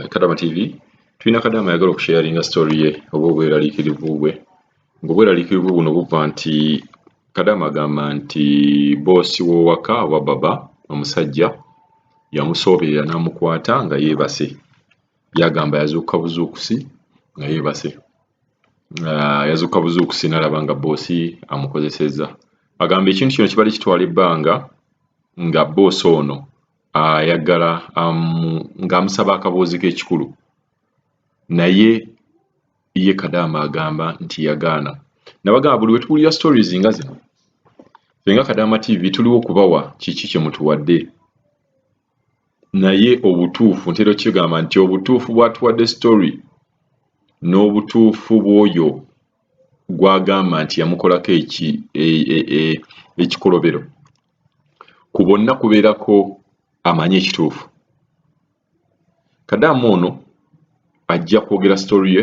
Kadama TV tulina Kadama ayagala okusharinga story ye oba obweraliikirivu bwe, ng'obweraliikirivu buno buva nti Kadama agamba nti boosi w'owaka oba baba omusajja yamusooberera n'amukwata nga yeebase. Byagamba yazuukuka buzuukusi nga yeebase. Yazuukuka buzuukusi n'alaba nga boosi amukozesezza. Agamba ekintu kino kibadde kitwala ebbanga nga boosi ono ayagala ng'amusaba akaboozi k'ekikulu, naye ye Kadaama agamba nti yagaana. Nabagamba buli we tuwulira stories nga zino, ffe nga Kadaama TV tuliwo okubawa kiki kye mutuwadde, naye obutuufu ntera okukigamba nti obutuufu bw'atuwadde story n'obutuufu bw'oyo gw'agamba nti yamukolako ekikolobero, ku bonna kubeerako amanyi ekituufu. Kadaama ono ajja kwogera story ye,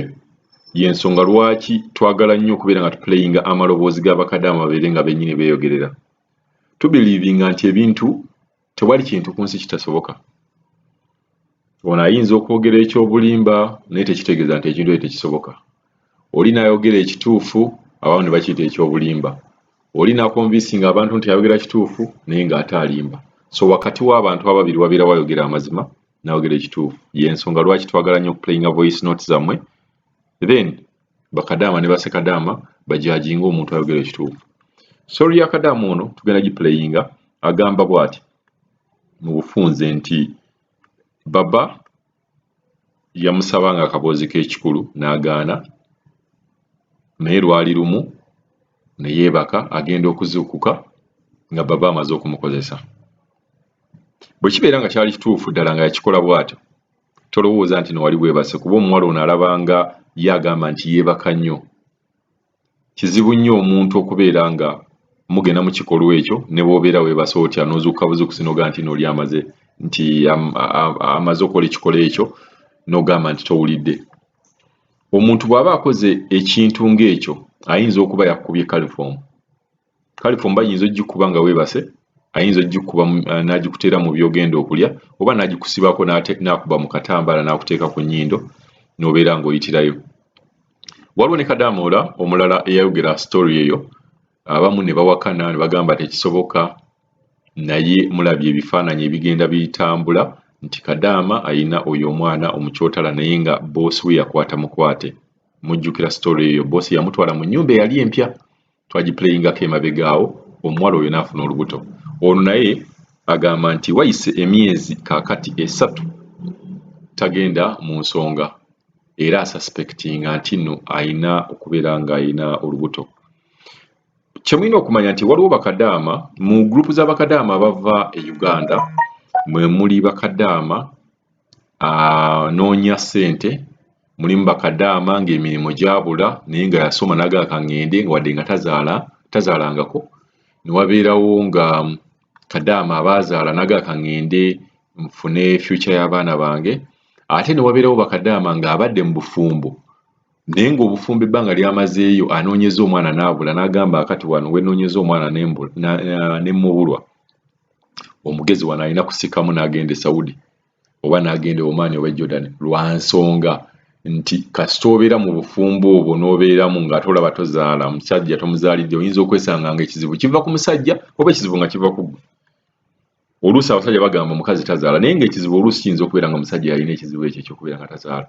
y'ensonga lwaki twagala nnyo okubeera nga tuplayinga amaloboozi g'abakadaama babeere nga bennyini beeyogerera. Tubelievinga nti ebintu tewali kintu ku nsi kitasoboka. Ono ayinza okwogera ekyobulimba naye tekitegeeza nti ekintu ekyo tekisoboka. Oli n'ayogera ekituufu abamu ne bakiyita ekyobulimba. Oli n'akonvinsinga abantu nti ayogera kituufu naye ng'ate alimba. So wakati w'abantu ababiri wabeerawo ayogera amazima n'ayogera ekituufu. Y'ensonga lwaki twagala nnyo okuplayinga voice notes zammwe, then bakadaama ne basekadaama bajudginga omuntu ayogera ekituufu. Story ya Kadaama ono tugenda giplayinga. Agamba bw'ati mu bufunze nti baba yamusaba nga akaboozi k'ekikulu n'agaana, naye lwali lumu ne yeebaka, agenda okuzuukuka nga baba amaze okumukozesa. Bwe kibeera nga kyali kituufu ddala nga yakikola bw'atyo, tolowooza nti no wali weebase, kuba omuwala ono alabanga ye agamba nti yeebaka nnyo. Kizibu nnyo omuntu okubeera nga mugenda mu kikolwa ekyo ne bw'obeera weebase otya n'ozuukuka buzuukusi n'ogamba nti n'oli amaze nti amaze okukola ekikolwa ekyo n'ogamba nti towulidde. Omuntu bw'aba akoze ekintu ng'ekyo ayinza okuba yakubye chloroform. Chloroform bayinza ogikuba nga weebase, ayinza ogikuba n'agikuteera mu by'ogenda okulya oba n'agikusibako n'akuba mu katambaala n'akuteeka ku nnyindo n'obeera ng'oyitirayo. Waliwo ne Kadaama omulala eyayogera story eyo, abamu ne bawakana ne bagamba tekisoboka, naye mulabye ebifaananyi ebigenda bitambula nti Kadaama ayina oyo omwana omukyotala naye nga boosi we yakwata mukwate. Mujjukira story eyo, boosi yamutwala mu nnyumba eyali empya, twagiplayingako emabega awo, omuwala oyo n'afuna olubuto. Ono naye agamba nti wayise emyezi kaakati 3 tagenda mu nsonga, era asuspectinga nti nno ayina okubeera ng'ayina olubuto. Kye mulina okumanya nti waliwo bakadaama mu gurupu z'abakadaama abava e Uganda, mwe muli bakadaama anoonya ssente, mulimu bakadaama ng'emirimu gyabula naye nga yasoma n'agamba ka ŋŋende nga wadde nga tazaalangako, ne wabeerawo nga kadaama abaazaala n'agamba ka ŋŋende nfune future y'abaana bange, ate ne wabeerawo bakadaama ng'abadde mu bufumbo naye ng'obufumbo ebbanga ly'amazeeyo anoonyeza omwana n'abula, n'agamba akati wano we nnoonyeza omwana ne mmubulwa, omugezi wano alina kusikamu n'agenda e Saudi oba n'agenda e Oman oba e Jordan, lwa nsonga nti kasita obeera mu bufumbo obwo n'obeeramu ng'ate olaba tozaala, omusajja tomuzaalidde, oyinza okwesanga ng'ekizibu kiva ku musajja oba ekizibu nga kiva ku ggwe. Oluusi abasajja bagamba omukazi tazaala, naye ng'ekizibu oluusi kiyinza okubeera nga omusajja yalina ekizibu ekyo eky'okubeera nga tazaala.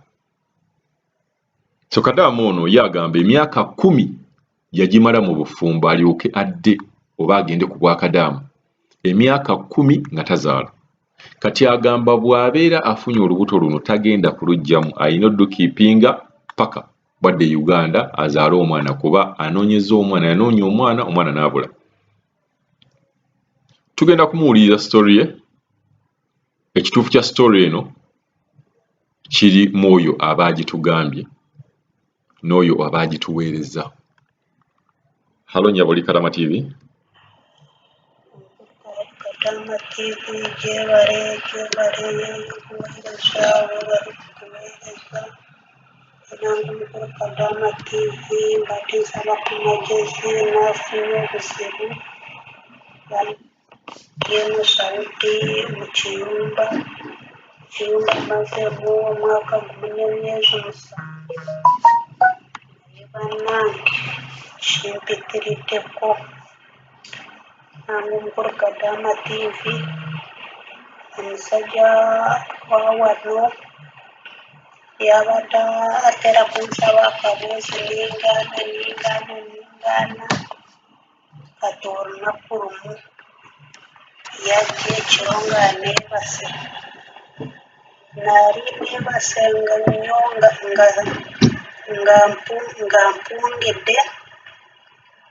So Kadaama ono ye agamba emyaka 10 yagimala mu bufumbo alyoke adde oba agende ku bwakadaama, emyaka 10 nga tazaala. Kati agamba bw'abeera afunye olubuto luno tagenda kuluggyamu, alina oddukiipinga paka bw'adda e Uganda azaale omwana, kuba anoonyeza omwana, yanoonya omwana, omwana n'abula. Tugenda kumuwuliriza story ye. Ekituufu kya story eno kiri mu oyo aba agitugambye n'oyo aba agituweerezza. Hello nnyabo, oli Kadama TV. Kadama TV, gyebale gyebale kuweereza, webale kutuweereza. Nange mukulu Kadama TV, mbadde nsaba ku magezi. Nafunye obuzibu eno Saudi mu kiyumba. Ekiyumba mmazeemu omwaka gumu n'emyezi 7 naye bannange kimpitiriddeko. Nange omukulu Kadaama TV omusajja wa wano yabadde atera kunsaba akaboozi ningaana ningaana ningaana kati olunaku lumu yajja ekiro nga neebase. Nali neebase nga nnyo nga mpungidde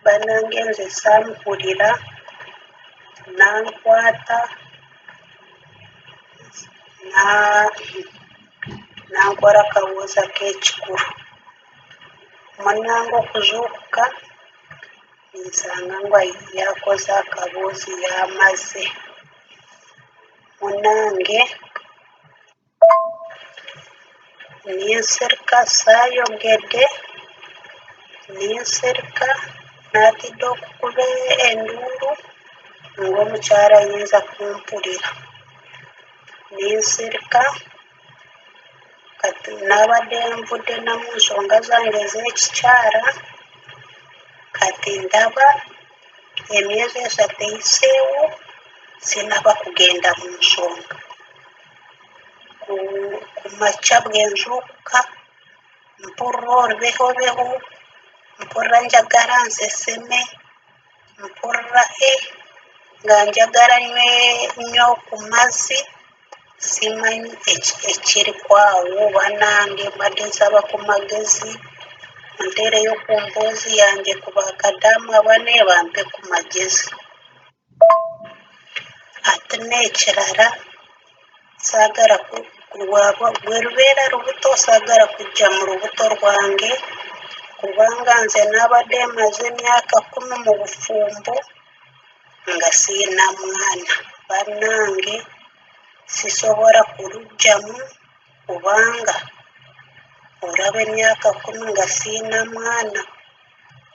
bannange nze saamuwulira n'ankwata n'ankora akaboozi ak'ekikuru. Munnange okuzuukuka ninsanga ngu yaakoze akaboozi yaamaze. Munnange ninsirika saayogedde, ninsirika naatidde okukuba enduulu ng'omukyala ayinza kumpulira. Ninsirika kati nabadde nvudde na mu nsonga zange ez'ekikyala kati ndaba emyezi 3 eyiseewo sinaba kugenda mu nsonga. Ku makya bwe nzuukuka mpurira orubehobeho, mpurira njagala nseseme, mpurira nga njagala nywe ku mazzi simanyi ekiri kwawo bannange mbadde nsaba ku magezi nteereyo ku mboozi yange ku bakadaama bane bampe ku magezi. Ate n'ekirala saagala bwe lubeera lubuto saagala kujja mu lubuto lwange kubanga nze nabadde mmaze emyaka 10 mu bufumbo nga siyina mwana. Bannange sisobola kuluggyamu kubanga olaba emyaka 10 nga siyina mwana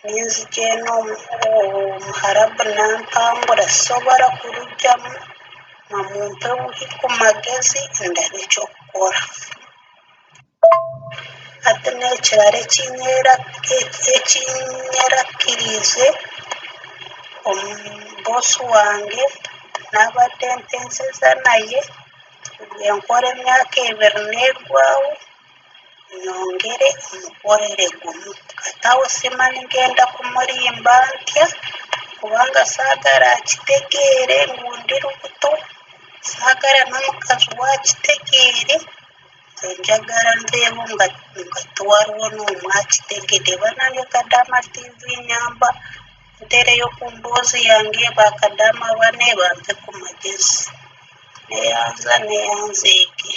ninzija eno omuharabu nampangura sisobola kuluggyamu mumpe buhi ku magezi ndabe eky'okukora. Ate n'ekirala ekinyerakiriize boosi wange nabadde nteeseza naye bwe nkora emyaka 2 neggwawo nyongere mukorere gumu. Kati awo simanyi ngenda kumulimba ntya kubanga saagala akitegeere ngu ndi lubuto, saagala n'omukazi we akitegeere. Nze njagala nveewo nga tiwaliwo n'omu akitegedde. Bannange Kadaama TV nnyamba nteereyo ku mboozi yange bakadaama bane bampe ku magezi. Neeyanza neeyanzeege.